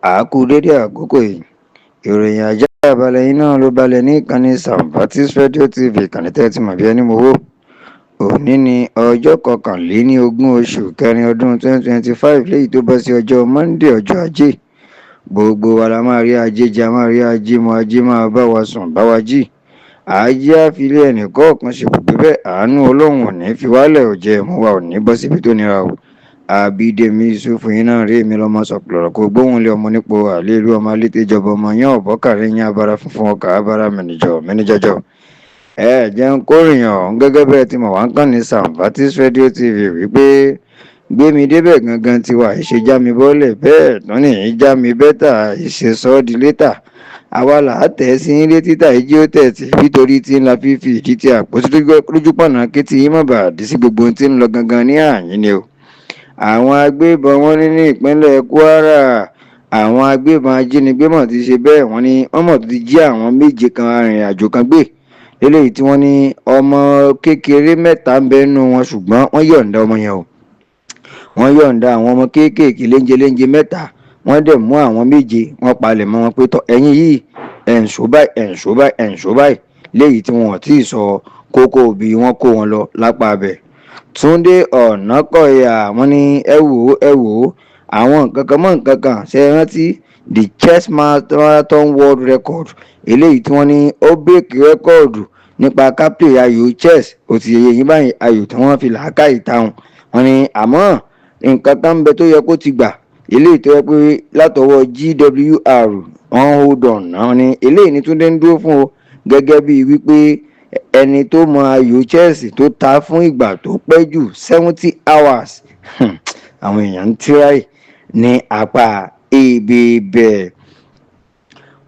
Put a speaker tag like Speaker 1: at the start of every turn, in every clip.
Speaker 1: A kú dédé àkókò yìí. Ìròyìn àjààbálẹ̀ yìí náà ló balẹ̀ ní ìkànnì Sambatis Radio TV, ìkànnì tẹ́ ẹ ti mọ̀ bí ẹni mowó. Òní ní ọjọ́ 21 oṣù kẹrin ọdún 2025, léyìí tó bọ́ sí ọjọ́ Monday, ọjọ́ Ajé. Gbogbo wa la máa rí ajé jẹ, a máa rí ajé mu, ajé máa bá wa sùn, bá wa jí. Ajé á fi ilé ẹnì kọ̀ọ̀kan ṣebùgbé bẹ́ẹ̀, àánú Ọlọ́run ò ní fi wálẹ̀, ò jẹ́ mú wa ò ní bọ́ síbi tó nira o. Àbídèmí Yusuf yín náà rí èmi lọ́mọ sọ̀pọ̀lọ̀rọ̀ kó gbóhùn lé ọmọ nípò àlè ìlú ọmọ alétèjọba ọmọ yẹn ọ̀bọ́kàrẹ́ yín abara funfun ọkà abara mẹ́nìjọ mẹ́nìjọjọ. Ẹ jẹun kórìyàn ọ̀hún gẹ́gẹ́ bẹ́ẹ̀ tí mo wá ń kàn ní Sambatis Radio TV wípé gbémi débẹ̀ gangan ti wà, ìṣe já mi bọ́lẹ̀ bẹ́ẹ̀ tún ní já mi better, ìṣe sọ́ di later. Àwa là á tẹ̀ sí ilé títà ìjí ó tẹ̀ tì nítorí tí ń la fífi ìdí tí àpótí lójú pọ̀nà kí tí yín má bàa dí sí gbogbo ohun tí ń lọ gangan ní àyín ni o. Àwọn agbébọn, wọ́n ní ní ìpínlẹ̀ Kwara, àwọn agbébọn ajínigbé mọ̀ ti ṣe bẹ́ẹ̀, wọ́n ní wọ́n mọ̀ ti jí àwọn méje kan arìnrìn-àjò kan gbé, lélẹ́yìí tí wọ́n ní ọmọ kékeré mẹ́ta ń bẹ nínú wọn, ṣùgbọ́n wọ́n yọ̀ǹda ọmọ yẹn o. Wọ́n yọ̀ǹda àwọn ọmọ kéékèèké léńjẹ léńjẹ mẹ́ta, wọ́n dẹ̀ mú àwọn méje, wọ́n palẹ̀ mọ́ wọn pé tọ́ ẹ̀yìn yìí, ẹ̀ ń ṣó báyìí, ẹ̀ ń ṣó báyìí, ẹ̀ ń ṣó báyìí, léyìí tí wọn ò tí ì sọ kókó bí wọ́n kó wọn lọ lápá abẹ. Túndé Ọ̀nàkọ̀yà, wọ́n ní ẹ wò ó, ẹ wò ó, àwọn nǹkan kan mọ́ nǹkan kan ṣe é rántí the chess marathon world record, eléyìí tí wọ́n ní ó break record nípa ká play ayò chess. Ó ti yẹ yín báyìí, ayò tí wọ́n fi làákàyè táwọn. Wọ́n ní àmọ́ nǹkan kan ń bẹ tó yẹ kó ti gbà, eléyìí tó yẹ pé látọwọ́ GWR wọ́n hold on náà ní eléyìí ní Túndé ń dúró fún o, gẹ́gẹ́ bíi wípé ẹni tó mọ ayò chess tó ta fún ìgbà tó pẹ́ jù, 70 hours. Àwọn èèyàn ń tíráì ní apá ibi bẹ́ẹ̀.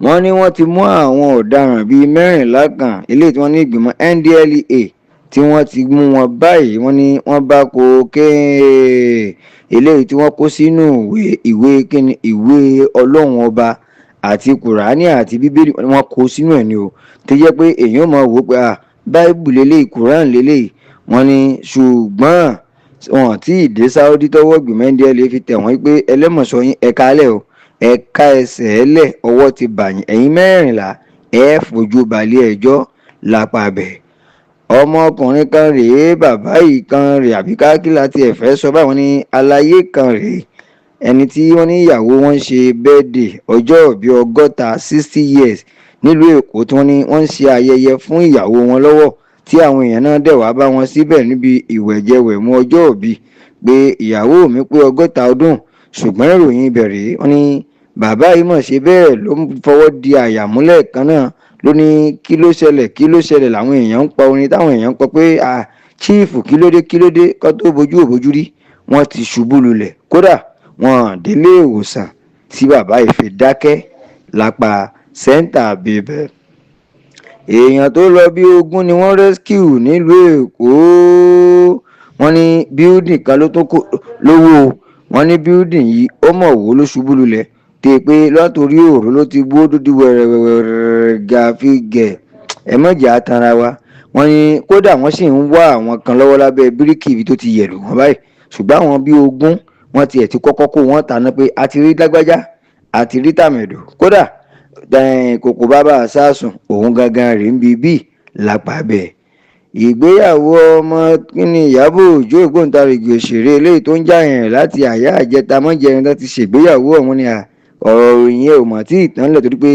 Speaker 1: Wọ́n ní wọ́n ti mú àwọn ọ̀daràn bíi 14 kan, eléyìí tí wọ́n ní ìgbìmọ̀ NDLEA tí wọ́n ti mú wọn báyìí. Wọ́n ní wọ́n bá kokéè eléyìí tí wọ́n kó sínú ìwé, ìwé kíni, ìwé Ọlọ́run Ọba àti Kùránì àti Bíbélì, wọ́n kó sínú ẹ̀ ní o, tó jẹ́ pé èèyàn máa wò ó pé ah, Báíbù lélẹ́yìí, Kùránì lélẹ́yìí. Wọ́n ní ṣùgbọ́n wọn tí ì dé Saudi tọwọ́ ìgbìmọ̀ NDLEA fi tẹ̀ wọ́n pé ẹlẹ́mọ̀ṣọ́ yín ẹ̀ka alẹ́ o, ẹ̀ka ẹsẹ̀ ẹlẹ̀, ọwọ́ ti bà yín, ẹ̀yin 14 ẹ̀ fojú balẹ̀ ẹjọ́ lápá bẹ̀. Ọmọkùnrin kan rèé, bàbá yìí kan rèé, àbí káàkiri àti ẹ̀fẹ́ sọ báwọn ní aláyé kan rèé, ẹni tí wọ́n ní ìyàwó wọn ń ṣe birthday, ọjọ́ ìbí 60, 60 years, nílùú Èkó, tí wọ́n ní wọ́n ń ṣe ayẹyẹ fún ìyàwó wọn lọ́wọ́, tí àwọn èèyàn náà dẹ̀ wá bá wọn síbẹ̀ níbi ìwẹ̀jẹwẹ̀mu ọjọ́ ìbí pé ìyàwó mi pé 60 ọdún. Ṣùgbọ́n ìròyìn ibẹ̀ rèé, wọ́n ní bàbá yìí mọ̀ ṣe bẹ́ẹ̀ ló ń fọwọ́ di àyà múlẹ̀ kan náà, ló ní kí ló ṣẹlẹ̀, kí ló ṣẹlẹ̀? Làwọn èèyàn ń pa orin táwọn èèyàn ń kọ pé ah, chief, kí ló dé, kí ló dé? Kó tó bojú òbojú rí, wọ́n ti ṣubú lulẹ̀, kódà wọn délé ìwòsàn tí bàbá yìí fi dákẹ́ lápá sẹ́ńtà bíbẹ̀. Èèyàn tó lọ bí 20 ni wọ́n rescue nílùú Èkó. Wọ́n ní building kan ló tún kó lówó. Wọ́n ní building yìí ó mọ̀ wó ló ṣubú lulẹ̀ tẹ́ pé látòrí òró ló ti gbó dúdú wẹ̀rẹ̀wẹ̀rẹ̀ gàfi gẹ̀. Ẹ mọ̀jà tanra wa. Wọ́n ní kódà wọ́n sì ń wá àwọn kan lọ́wọ́ lábẹ́ bíríkì ibi tó ti yẹ̀lù wọ́n báyìí, ṣùgbọ́n àwọn bíi 20 wọ́n tiẹ̀ ti kọ́kọ́ kó wọ́n tàná pé a ti rí lágbájá, àti rí tàmẹ̀dò, kódà kòkò bàbá sásùn òun gangan rèé ń bi bíi lápá bẹ́ẹ̀. Ìgbéyàwó ọmọ kínní Ìyábọ̀ Òjó, ògbóǹtarìgì òṣèré eléyìí tó ń jà yẹn láti àyà àjẹta mọ́jẹrin tó ti ṣègbéyàwó ọ̀hún ni ọ̀rọ̀ ìròyìn ẹ̀ ò mọ̀ tí ì tán lẹ̀, torí pé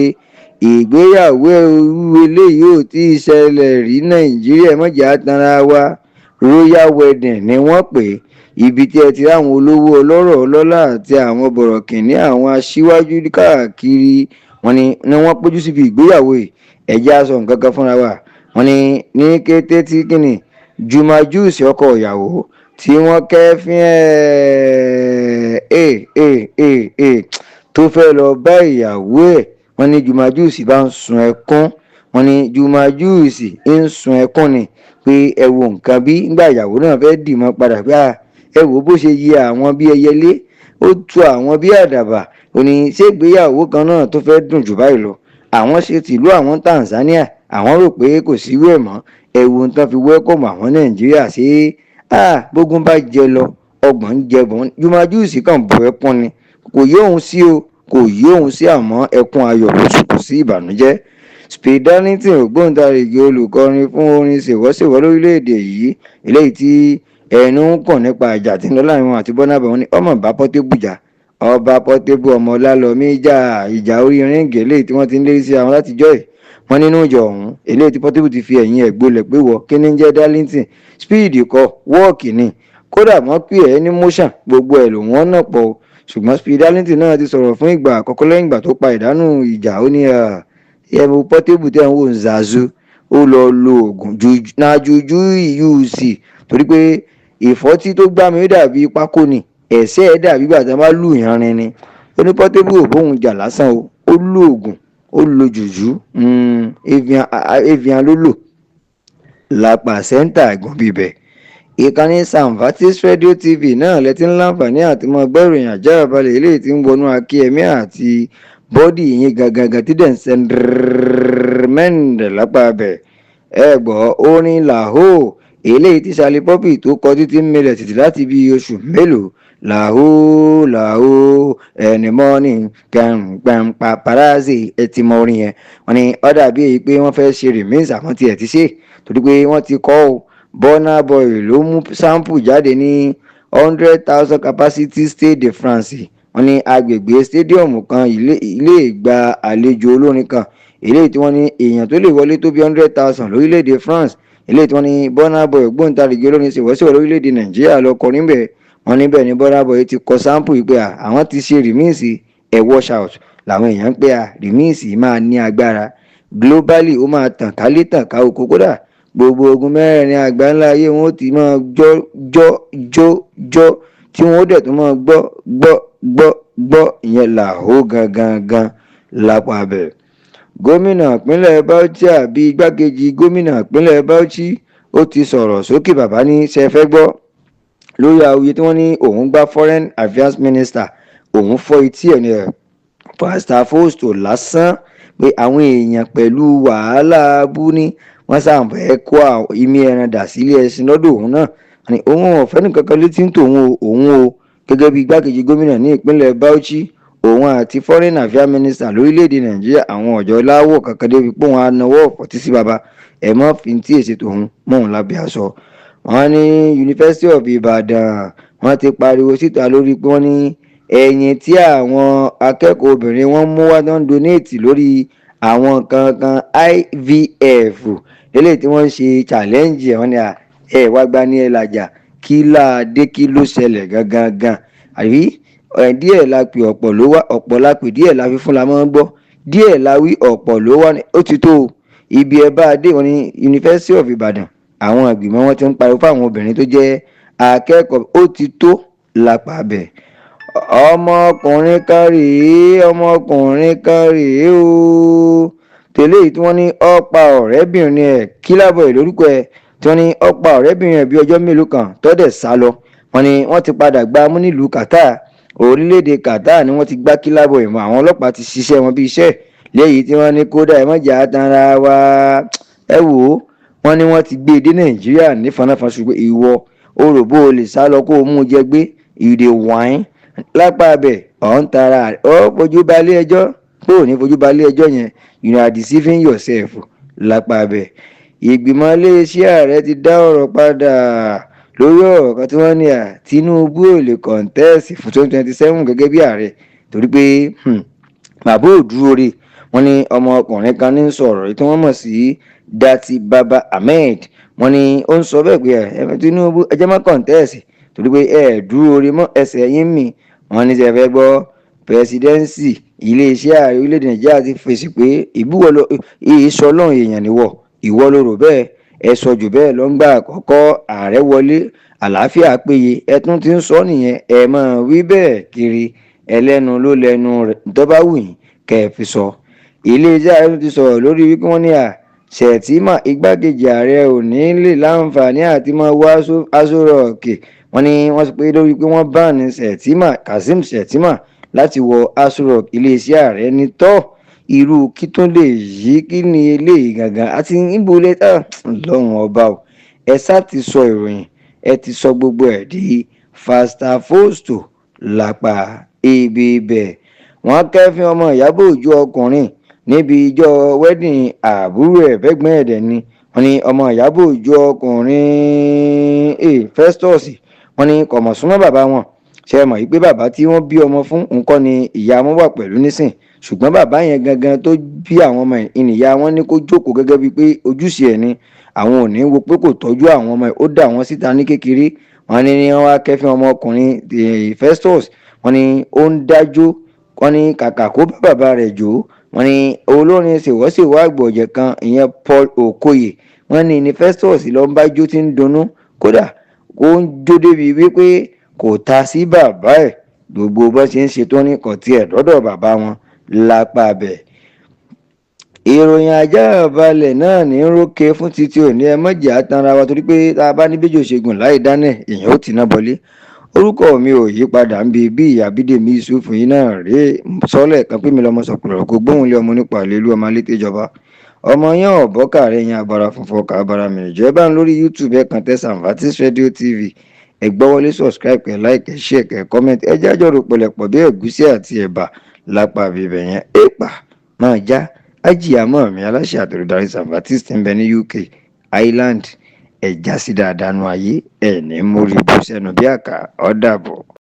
Speaker 1: ìgbéyàwó irú eléyìí ò tí ì ṣẹlẹ̀ rí Nàìjíríà, mọ̀jà tanra wa. Royal wedding ni wọ́n pè é, ibi tí ẹ ti ráwọn olówó, ọlọ́rọ̀, ọlọ́lá àti àwọn bọ̀rọ̀kìnní, àwọn aṣíwájú káàkiri, wọ́n ní ni wọ́n péjú síbi ìgbéyàwó yìí. Ẹ̀jẹ̀ aṣọ nǹkan kan fúnra wa. Wọ́n ní ní kété tí kìnnì Juma Jux, ọkọ ìyàwó tí wọ́n kẹ́fín ẹ̀ ẹ̀ ẹ̀ ẹ̀ tó fẹ́ lọ bá ìyàwó ẹ̀, wọ́n ní Juma Jux bá ń sun ẹkún. Wọ́n ní Juma Jux ń sun ẹkún ni pé ẹ wo nǹkan bí nígbà ìyàwó náà fẹ́ dì mọ́ padà pé ẹ wò bó ṣe yẹ àwọn bí ẹyẹlé, ó tu àwọn bí àdàbà. Ó ní ṣégbéyàwó kan náà tó fẹ́ dùn jù báyìí lọ? Àwọn ṣe tìlú àwọn Tanzania, àwọn rò pé kò sí wẹ̀ mọ́. Ẹ wo ohun tán fi welcome àwọn Nàìjíríà ṣe. Bógún bá jẹ lọ, ọgbọ̀n ń jẹ bọ́n. Juma Jux kàn bù ẹkún ni, kò yé òun sí o. Kò yí òun sí, àmọ́ ẹkún ayọ̀ ló sùn sí ìbànújẹ́. Speed Darlington, ògbóǹtarìgì olùkọrin fún orin ṣèwọ́ṣèwọ́ lórílẹ̀‐èdè yìí, eléyìí tí ẹnu ń kàn nípa ìjà tí ń lọ láàrin wọn àti Burna Boy, wọn ní ọmọ bá Portable jà, ọba Portable ọmọ Ọlálọ́mí jà, ìjà orí ring eléyìí tí wọ́n ti ń lérí sí àwọn látijọ́ ẹ̀. Wọ́n nínú ìjà ọ̀hún, eléyìí tí Portable ti fi ẹ̀yìn ẹ̀ gbolẹ̀ pé wọ́ kí ní jẹ́ Darlington, speed kọ́, work ni, kódà wọ́n pè é ní motion, gbogbo ẹ̀ lòun ọ̀nà pọ̀ o. Ṣùgbọ́n Speed Darlington náà ti sọ̀rọ̀ fún ìgbà àkọ́kọ́ lẹ́yìn ìgbà tó pa ìdánù ìjà. Ó ní ẹ̀mú Portable tẹ̀ ń wò ń zazu, ó lọ lo oògùn na juju use, torí pé ìfọ́tí tó gbá mi ó dàbí pákó ni, ẹ̀sẹ̀ ẹ̀ dàbí ìgbà tí wọ́n bá lù yàn rin ni. Ó ní Portable ò bóun jà lásán o, ó lo oògùn, ó lo jùjú, Evian ló lò lápá sẹ́ńtà ẹ̀gùn bíbẹ̀. Ìkànnì Samvatis Radio TV náà lẹ́tí ń láǹfààní àti mọ gbọ́ ìròyìn àjàbalẹ̀ eléyìí tí ń wọnú akíyẹmí àti body yín gangan tí dẹ̀ ń sẹ́ndẹ̀rẹ́mẹ́ǹdẹ̀ lápá bẹ̀. Ẹ gbọ́ orin Làhó eléyìí tí Shallipopi tó kọ títí ń milẹ̀ títí láti bí oṣù mélòó, làhó làhó ẹni mọ́ni kẹrùngbẹ̀n paparazzi, ẹ ti mọ orin yẹn. Wọ́n ní ó dàbí èyí pé wọ́n fẹ́ ṣe remix, àwọn tiẹ̀ ti ṣe torí pé wọ́n ti kọ́ ọ́. Burna Boy ló mú sample jáde ní 100,000 capacity Stade de France. Wọ́n ní agbègbè stadium kan, ilé ìgbà àlejò olórin kan, eléyìí tí wọ́n ní èèyàn tó lè wọlé tó bí 100,000 lórílẹ̀‐èdè France, eléyìí tí wọ́n ní Burna Boy, ògbóǹtarìgì olórin ṣèwọ́sẹ̀wọ́ lórílẹ̀‐èdè Nàìjíríà, lọ kọrin bẹ́ẹ̀. Wọ́n níbẹ̀ ní Burna Boy ti kọ sample yìí pé àwọn ti ṣe remix ẹ̀. Watch out, làwọn èèyàn ń pè à, remix máa ní agbára globally, ó máa tàn kálé, tàn ká oko, kódà gbogbo ogun mẹ́rẹ̀ẹ̀rin àgbáńlá ayé wọn ó ti máa jọ́ jọ́ jó jó, tí wọn ó dẹ̀ tún máa gbọ́ gbọ́ gbọ́ gbọ́. Ìyẹn làhó gangan gan lápá abẹ. Gómìnà ìpínlẹ̀ Bauchi àbí igbákejì gómìnà ìpínlẹ̀ Bauchi, ó ti sọ̀rọ̀ sókè. Bàbá ní ṣe fẹ́ gbọ́ lórí awuye tí wọ́n ní òun gbá foreign affairs minister, òun fọ́ etí ẹ̀ ní ẹ̀ Pastor Fosto lásán, pé àwọn èèyàn pẹ̀lú wàhálà abú ní wọ́n sàǹfẹ́ kó ìmí ẹran dà sílé ẹṣin lọ́dọ̀ òun náà. Ní òun ò fẹ́ nìkan kan létí ń tòun o, òun o gẹ́gẹ́ bí igbákejì gómìnà ní ìpínlẹ̀ Bauchi, òun àti foreign affairs minister lórílẹ̀‐èdè Nàìjíríà, àwọn ọ̀jọ́ láwọ̀ kankan débi pé òun á nawọ́ ọ̀pọ̀tí sí baba ẹ̀ mọ́ fi tí èsì tòun mọ́ òun lábẹ́ aṣọ. Wọ́n ní University of Ibadan, wọ́n ti pariwo síta lórí pé wọ́n ní ẹ̀yìn tí àwọn akẹ́kọ̀ọ́ obìnrin wọn mú wá tó ń donate lórí àwọn nǹkan kan IVF, eléyìí tí wọ́n ń ṣe challenge ẹ̀. Wọ́n ní ẹ wá gba ní ẹ làjà, kí láàdé, kí ló ṣẹlẹ̀ gangan gan? Àbí díẹ̀ la pè, ọ̀pọ̀ ló wá. Ọ̀pọ̀ la pè, díẹ̀ la fi fún la máa ń gbọ́. Díẹ̀ la wí, ọ̀pọ̀ ló wá. Ó ti tó ibi ẹ bá dé. Wọn ní University of Ibadan, àwọn ìgbìmọ̀ wọn ti ń pariwo fáwọn obìnrin tó jẹ́ akẹ́kọ̀ọ́, ó ti tó lápá bẹ̀. Ọmọkùnrin kan rèé, ọmọkùnrin kan rèé o, tẹ́lẹ̀ yìí tí wọ́n ní ó pa ọ̀rẹ́bìnrin ẹ̀, Killaboi lórúkọ ẹ̀, tí wọ́n ní ó pa ọ̀rẹ́bìnrin ẹ̀ bí ọjọ́ mélòó kan tó dẹ̀ sá lọ. Wọ́n ní wọ́n ti padà gbá mú nílùú Qatar. Orílẹ̀-èdè Qatar ni wọ́n ti gbá Killaboi mọ́. Àwọn ọlọ́pàá ti ṣiṣẹ́ wọn bí iṣẹ́ léyìí tí wọ́n ní kódà ẹ mọ̀jà tanra wa. Ẹ wò ó, wọ́n ní wọ́n ti gbé e dé Nàìjíríà ní fanáfan, ṣùgbọ́n ìwọ o rò bó o lè sá lọ kó o mú jẹ gbé ìdè wáín lápá abẹ, ọ̀ ń tara ọ fojú balẹ̀ ẹjọ́ pé ò ní fojú balẹ̀ ẹjọ́ yẹn. You are deceiving yourself lápá abẹ. Ìgbìmọ̀ iléeṣẹ́ ààrẹ ti dá ọ̀rọ̀ padà lórí ọ̀rọ̀ kan tí wọ́n ní à Tinubu ò lè contest fún 2027 gẹ́gẹ́ bí ààrẹ, torí pé bàbá ò dúró re. Wọ́n ní ọmọkùnrin kan ní sọ̀rọ̀ tí wọ́n mọ̀ sí Datti Baba Ahmed. Wọ́n ní ó ń sọ bẹ́ẹ̀ pé ẹ Tinubu, ẹ jẹ́ má contest torí pé ẹ dúró re mọ́, ẹsẹ̀ yín mì. Wọ́n ní sẹ́fẹ́ gbọ́, presidency, iléeṣẹ́ ààrẹ orílẹ̀-èdè Nàìjíríà ti fèsì pé ìbúwọ́ ìsọ ọlọ́run èèyàn níwọ̀, ìwọ ló rò bẹ́ẹ̀, ẹ sọ jù bẹ́ẹ̀ lọ ń gbà àkọ́kọ́ ààrẹ wọlé, àlàáfíà péye, ẹ tún ti ń sọ nìyẹn, ẹ máa wí bẹ́ẹ̀ kiri, ẹlẹ́nu ló lẹ́nu rẹ̀, tó bá wù yín kẹ́ ẹ fi sọ. Iléeṣẹ́ ààrẹ tún ti sọ̀rọ̀ lórí wípé wọ́n ní à Shettima, igbákejì ààrẹ, ò ní lè láǹfààní àti máa wá Aso Rock. Wọ́n ní wọ́n sọ pé lórí pé wọ́n ban Shettima, Kashim Shettima, láti wọ Aso Rock. Iléeṣẹ́ ààrẹ ní tọ́ irú kí tún lè yí, kí ni eléyìí gangan àti níbo lẹ́tà lọ́hùn ọba o. Ẹ sá ti sọ ìròyìn, ẹ ti sọ gbogbo ẹ̀ di fastafosto lápá ibi ibẹ̀. Wọ́n kẹ́fín ọmọ Ìyábọ̀ Òjó ọkùnrin níbi ijó wedding àbúrò ẹ̀ fẹ́gbọ́n ẹ̀ dẹ̀ ni. Wọ́n ní ọmọ Ìyábọ̀ Òjó ọkùnrin Festus, wọ́n ní kò mọ̀ súnmọ́ bàbá wọn. Ṣe mọ̀ pé bàbá tí wọ́n bí ọmọ fún nǹkan ni ìyá wọn wà pẹ̀lú nísìn, ṣùgbọ́n bàbá yẹn gangan tó bí àwọn ọmọ ẹ̀ ìyá wọn ní kó jókòó gẹ́gẹ́ bíi pé ojúṣe ẹ̀ ni. Àwọn ò ní wo pé kò tọ́jú àwọn ọmọ ẹ̀, ó dà wọ́n síta ní kékeré. Wọ́n ní wọ́n wá kẹ́fín ọmọkùnrin Festus. Wọ́n ní ó ń dájó. Wọ́n ní kàkà kó bá bàbá rẹ̀ jó, wọ́n ní olórin ṣèwọ́ṣèwọ́ àgbọ̀jẹ̀ kan, ìyẹn Paul Okoye, wọ́n ní Festus ló ń bá jó tí ń dunnú. Kódà ó ń jó débi wípé kò ta sí bàbá ẹ̀. Gbogbo bó ṣe ń ṣe tó ní kò tiẹ̀ dọ́dọ̀ bàbá wọn lápá bẹ̀. Ìròyìn ajá balẹ̀ náà ní rókè fún títí òní. Ẹ mọ̀jẹ̀ àtàrà wa, torí pé tá a bá ní bíjò ṣègùn láì dáná, èèyàn ó tì náà bọlé. Orúkọ mi ò yí padà ń bi bí ìyá Bídèmí Yusuf yìí náà rèé. Sọ́lẹ̀ kan pé mi lọ́mọ sọ̀kùnrin kò gbóhùn lé ọmọ nípa àlélú ọmọ alétèjọba ọmọ yẹn ọ̀bọ́kàrẹ́ yẹn abara funfun ọkà abara mìíràn jẹ́ bá ń lórí YouTube. Ẹ̀ kàn tẹ Samvatis Radio TV, ẹ gbọ́wọ́lé subscribe, kẹ́ like, kẹ́ share, kẹ́ comment. Ẹ jájọ́ rò pẹ̀lẹ́pọ̀ bí ẹ̀gúsí àti ẹ̀bà lápá bíbẹ̀ yẹn. Èèpà máa já ájìyàmọ́ mi, aláṣẹ àtòlùdarí Samvatis tí ń bẹ ní UK, Ireland. Ẹ̀ já sí dáadáa nu ayé ẹ̀ ní mórí bó sẹ́nu bí àkà. Ó dàbọ̀.